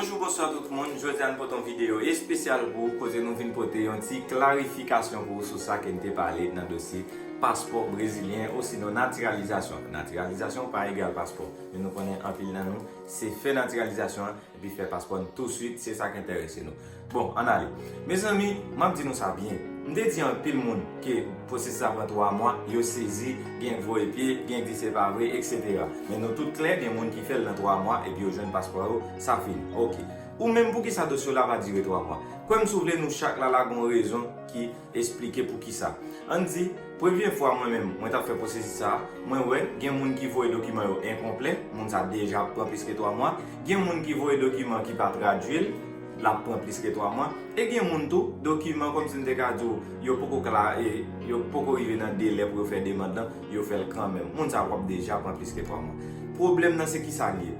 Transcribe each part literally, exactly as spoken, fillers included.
Bonjou, bonswa tout moun. Jodi a n pote yon videyo espesyal pou ou, kote nou vin pote yon ti klarifikasyon pou ou sou sa ke n te pale nan dosye paspò brezilyen, osinon natiralizasyon. Natiralizasyon pa egal paspò, men nou konnen anpil nan nou se fè natiralizasyon an epi fè paspò n touswit, se sa k enterese nou. Bon, ann ale. Mezanmi, m ap di nou sa byen. M te di anpil moun ke pwosesis la pran twa mwa, yo sezi, gen k voye pye, gen k di se pa vre, etsetera. Men nou tout klè, gen moun ki fè l nan twa mwa epi yo jwenn paspò yo, sa fini. Oke. Ou menm, poukisa dosye w la pa dire twa mwa? Kwè m si w vle, nou chak la la gon rezon ki esplike poukisa. Ann di, premye fwa mwen menm, mwen t ap fè pwosesis sa a, mwen wè gen moun ki voye dokiman yo enkonplè, moun sa deja ap pran plis ke twa mwa, gen moun ki voye dokiman ki pa tradui l, l ap pran plis ke twa mwa, e gen moun tou, dokiman kòmsi m te ka di w, yo poko kla, e, yo poko rive nan delè pou yo fè demann lan, yo fè l kanmenm. Moun sa yo ap deja pran plis ke twa mwa. Pwoblèm nan se kisa l ye?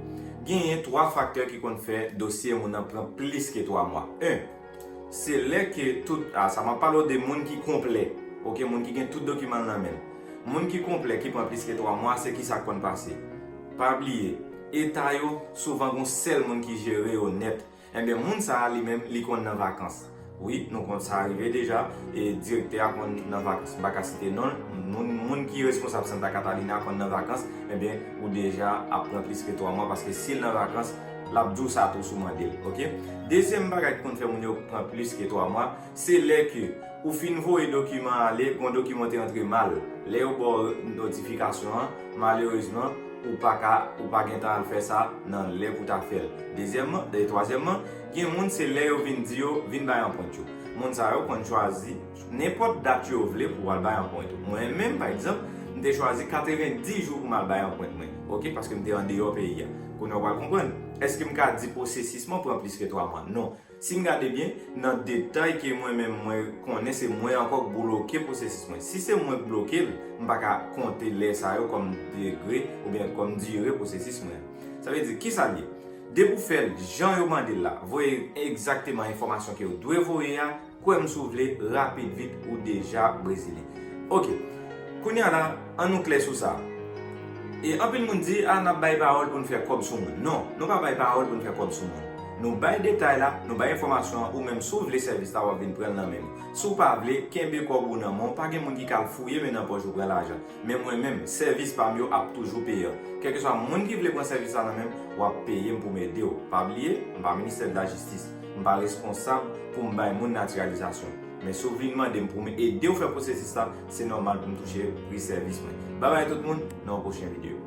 Genyen twa faktè ki konn fè dosye moun nan pran plis ke twa mwa. En, se lè ke tout, a, sa m ap pale w de moun ki konplè, oke, moun ki gen tout dokiman l nan men l. Moun ki konplè, ki pran plis ke twa mwa, se kisa k konn pase? Pa bliye, eta yo, souvan gon sèl moun ki jere yo nèt. Enben, moun sa a li menm, li konn nan vakans. Wi, nou konn sa rive deja, e direktè a konn nan vakans. M pa ka site non l, moun, moun ki responsab Santa Catalina konn nan vakans, enben, ou deja ap pran plis ke twa mwa, paske si l nan vakans, l ap di w sa tou si w mande l, oke? Dezyèm bagay ki konn fè moun yo pran plis ke twa mwa, se lè ke ou fin voye dokiman ale, gon dokiman te antre mal. Lè yo ba w notifikasyon an, malerezman, ou pa ka, ou pa gentan al fè sa nan lè pou ta fè l. Dezyèmman, e twazyèmman, gen moun se lè yo vin di yo, vin bay anprent yo. Moun sa yo konn chwazi nenpòt dat yo vle pou al bay anprent ou. Mwen menm, pa egzanp, m te chwazi katrevenndis jou pou m al bay anprent mwen, oke, paske m te andeyò peyi a. Kounye a w pral konprann. Èske m ka di pwosesis mwen pran plis ke twa mwa? Non. Si n gade byen, nan detay ke mwen menm mwen konnen, se mwen ankò k bloke pwosesis mwen. Si se mwen k bloke l, m pa ka konte lè sa yo kòm degre oubyen kòm dire pwosesis mwen. Sa vle di, kisa l ye? Depi w fè l jan yo mande l la, voye egzakteman enfòmasyon ke w dwe voye a, kwè m si w vle, rapid vit, ou deja brezilyen. Oke. Kounye a la, ann nou klè sou sa. E anpil moun di, a, n ap bay pawòl pou n fè kòb sou moun. Non, nou pa bay pawòl pou n fè kòb sou moun. Nou bay detay la, nou bay enfòmasyon an, ou menm si w vle sèvis la, w ap vin pran l nan men m. Si w pa vle, kenbe kòb ou nan men w, pa gen moun ki ka al fouye men nan pòch ou pran lajan. Men mwen menm, sèvis pa m yo ap toujou peyan. Kèlkeswa moun ki vle pran sèvis la nan men m, w ap peye m pou m ede w. Pa bliye, m pa ministè de la jistis. M pa responsab pou m bay moun natiralizasyon. Men si w vin mande m pou m ede w fè pwosesis la, se nòmal pou m touche pri sèvis mwen. Babay tout moun, nan yon pwochen videyo.